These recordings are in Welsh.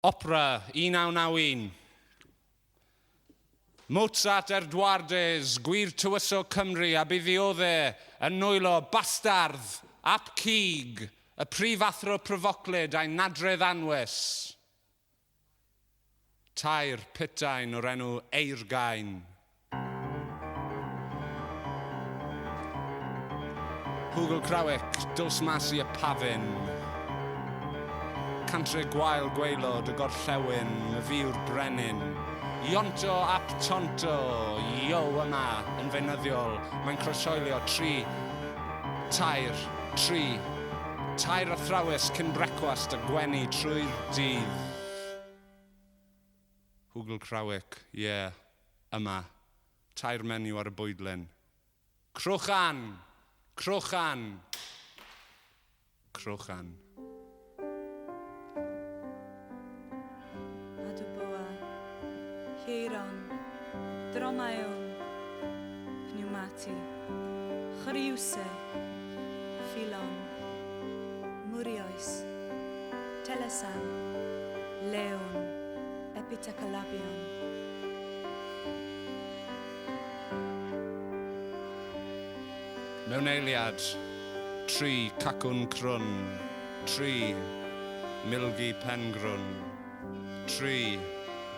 Opera 1991. Mozart er Dwardes, gwir tywysog Cymru a buddiodde yn nwylo bastardd, ap cig, y prifathro pryfoclyd a'i nadredd anwes. Tair putain o'r enw Eirgain. Hwgl Crawic, dos mas i y pafin. Cantre gwael gwaelod y gorllewin, y fi yw'r brenin. Ionto ap tonto, io yma, yn feunyddiol, mae'n croeshoelio 3, 3, 3, tair athrawes cyn brecwast a gwenu trwy'r dydd. Hwgl Crawic, ie, yeah, yma. Tair menyw ar y bwydlen. Crwchan! Crwchan! Crwchan. Aduboa, Hieron, Dromaeon, Pneumati, Choriuse, Philon, Muriois, Telesan, Leon, Epitacalabion. Mewn eiliad, 3 cacwn crwn, 3 milgi pengrwn, 3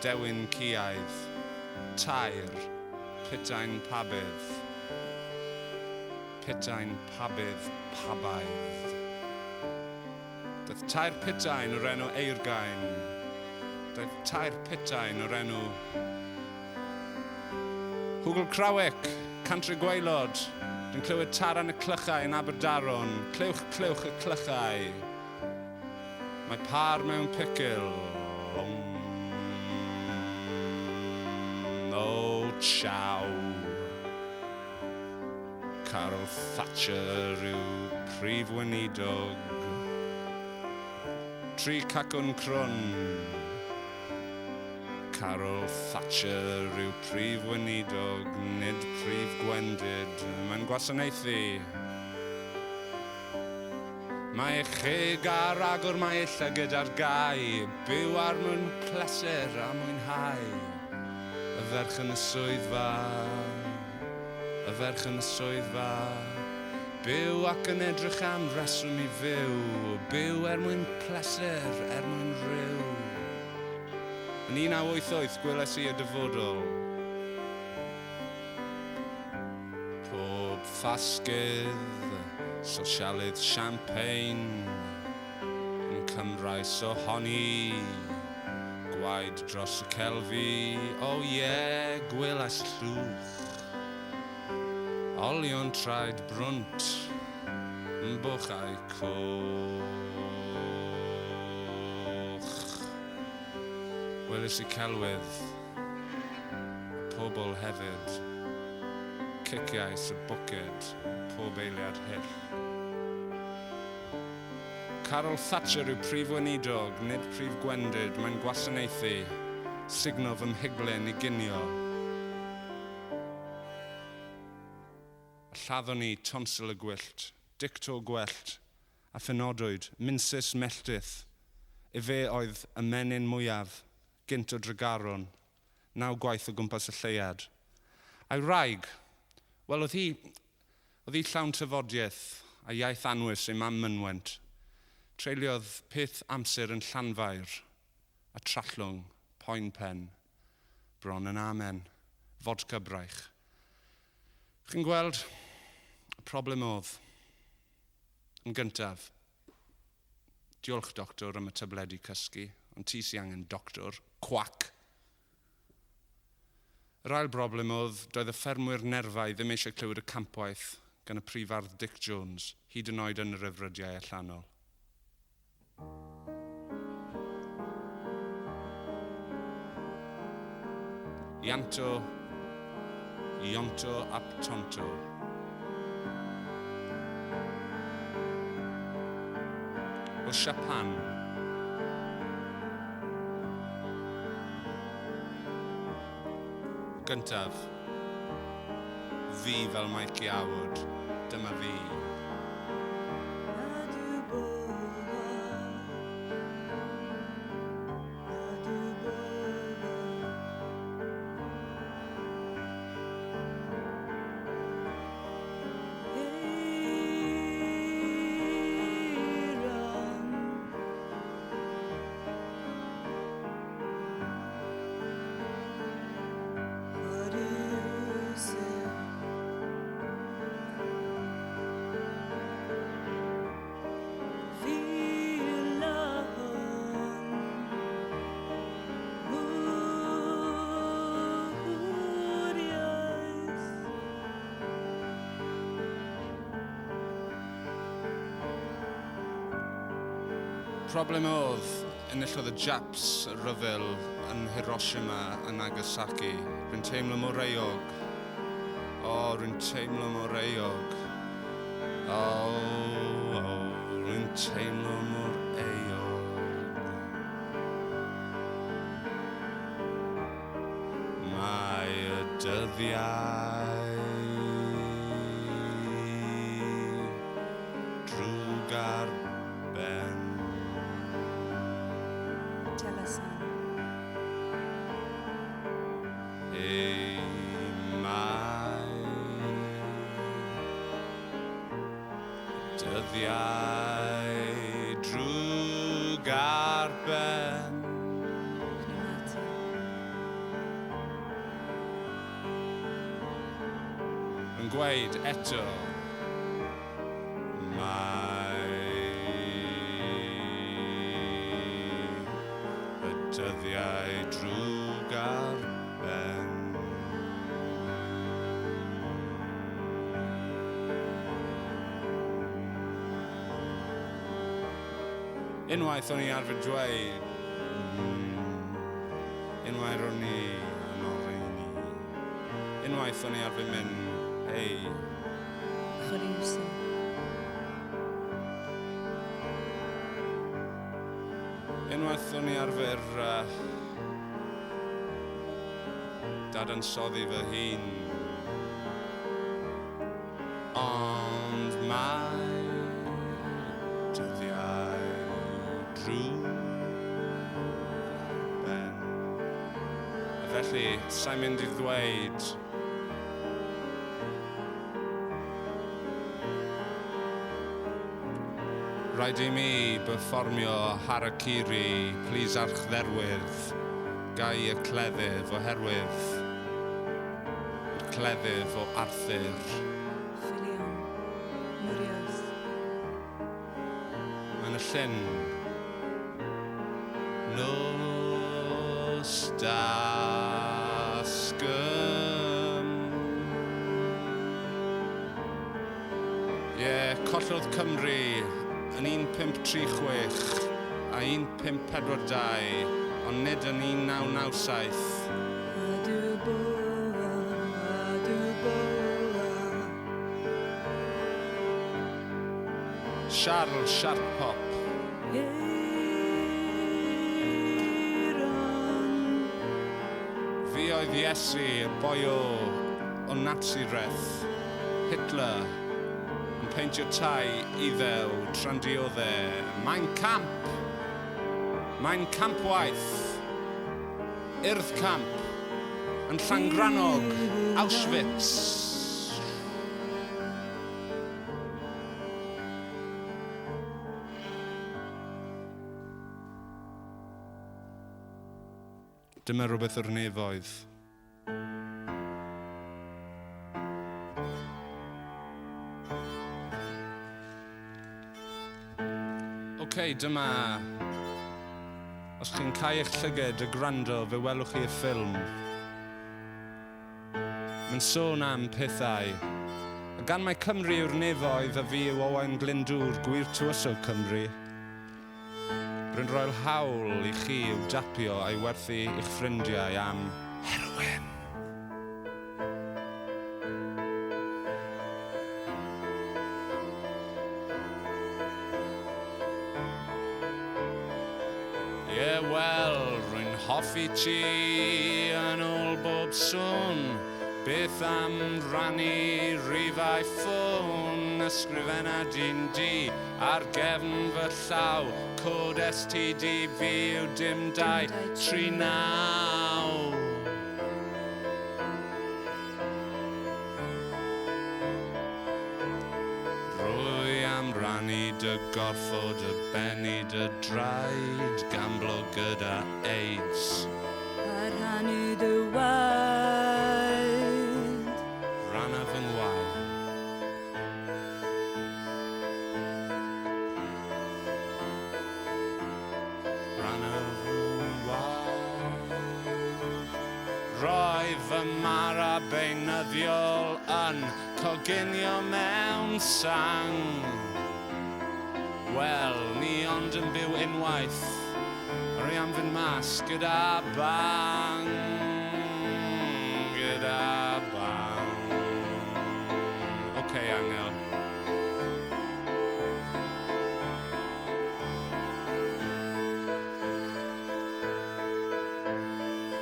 dewin ciaidd, 3 putain pabydd, putain pabydd pabaidd. Daeth 3 putain o'r enw Eirgain. Daeth 3 putain o'r enw Hwgl Crawic, Cantri Gwaelod. Dwi'n clywed taran y clychau yn Aberdaron. Clywch, clywch y clychau. Mae par mewn picil. O, ciao. Carol Thatcher yw prif weinidog. 3 cacwn crwn. Carol Thatcher yw prif weinidog, nid prif gwendid. Mae'n gwasanaethu. Mae ei cheg ar agor, mae ei llygad ar gau. Byw ar mwyn pleser a mwynhau. Y ferch yn y swyddfa. Y ferch yn y swyddfa. Byw ac yn edrych am reswm i fyw. Byw er mwyn pleser, er mwyn rhyw. Yn 1988 gweles i y dyfodol. Pob ffasgydd, sosialydd champagne, yn Cymraes ohoni, gwaed dros y celfi, oh yeah, gwelais llwch. Olion traed brwnt, yn bochau coch. Weles i celwydd, pobl hefyd, ciciais y bwced, pob eiliad hyll. Carol Thatcher yw prif weinidog, nid prif gwendid, mae'n gwasanaethu, sugno fy mhiglyn i ginio. A lladdon ni tonsil y gwyllt, dicto gwellt, a phenodwyd, minsus melltith. Ife oedd y menyn mwyaf, gynt o Dregaron, 9 gwaith o gwmpas y lleuad. A'i wraig, wel oedd hi llawn tafodiaeth a iaith anwys ei mam mynwent. Treuliodd peth amser yn Llanfair a Trallwng, poen pen, bron yn amen, fodca braich. Chi'n gweld, y problem oedd, yn gyntaf, diolch doctor am y tabledi cysgu, ond ti sy angen doctor, cwac. Yr ail broblem oedd, doedd y ffermwyr nerfau ddim eisiau clywed y campwaith gan y prifardd Dic Jones, hyd yn oed yn yr efrydiau allanol. Ianto, Ionto ap Tonto. O Siapan. Gyntaf, fi fel Mike Yarwood, dyma fi. Problem oedd, enillodd y Japs y rhyfel yn Hiroshima a Nagasaki. Rwy'n teimlo mor euog. O, rwy'n teimlo mor euog. O, o, rwy'n teimlo mor euog. Mae y dyddiau drwg ar ben. Telesan. Ei, mae dyddiau drwg ar ben. Pneumati. Yn gweud eto, mae y dyddiau drwg ar ben. Unwaith o'n i arfer dweud, unwaith o'n i yn oreini. Unwaith o'n i arfer mynd, hei, Choriwsa. Unwaith o'n i arfer dadansoddi fy hun. Ond mae dyddiau drwg ar ben. A felly, sa'n mynd i ddweud rhaid i mi berfformio harakiri, plis archdderwydd, gai y cleddyf oherwydd y cleddyf o Arthur. Philion. Murios. Mae'n y llyn. Nos dasgym. Ie, collodd Cymru yn 1536 a 1542, ond nid yn 1997. Aduboa, aduboa. Charles Sharpop. Eiron. Fi oedd Iesu, y boi o Nazireth, Hitler, yn peintio tai iddew tra'n diodde. Mae'n camp! Mae'n campwaith! Urdd camp! Yn Llangrannog, Auschwitz. Dyma rhywbeth o'r nefoedd. Oce, dyma... Os chi'n cau eich llyged a gwrando, fe welwch chi y ffilm. Mae'n sôn am pethau. A gan mai Cymru yw'r nefoedd a fi yw Owain Glyndŵr, gwir tywysog Cymru, rwy'n rhoi'r hawl i chi i'w dapio a'i werthu i'ch ffrindiau am heroin. Ie, wel, rwy'n hoffi ti yn ôl bob sŵn. Beth am rannu rifau ffôn, ysgrifenna dyn di ar gefn fy llaw. Cod STDV yw dim 2 3 9. Rwy am rannu dy gorff o dy ben i dy draed, gamblo gyda AIDS. A rhannu dy waed. Rhanna fy ngwaed. Rhanna fy ngwaed. Roedd fy mara beunyddiol yn coginio mewn sang. Wel, ni ond yn byw unwaith. Rwy am fynd mas gyda bang. Gyda bang. Oce, Angel.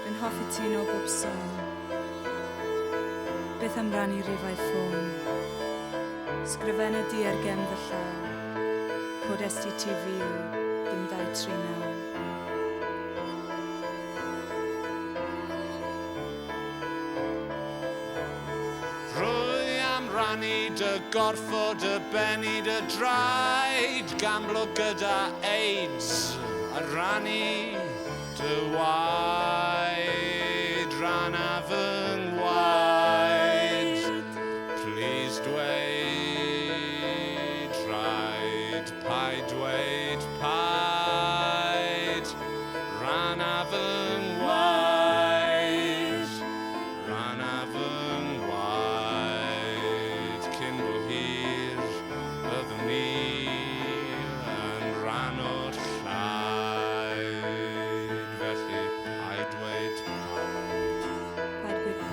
Rwy'n hoffi ti nôl bob sôn. Beth am rannu rifau ffôn? Sgrifenna di ar gefn fy llaw. Cod SDTV yw dim 239. Rwy am rannu dy gorff o dy ben i dy draed, gamblo gyda AIDS, a rannu dy waed, rhanna fy ngwaed. Please dweud rhaid, paid dweud paid, rhanna fy ngwaed. Rhanna fy ngwaed, cyn bo hir byddwn ni yn rhan o'r llaid. Felly, paid dweud paid. Paid gweud paid.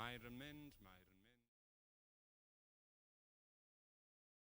Mae'r yn mynd, mae'r yn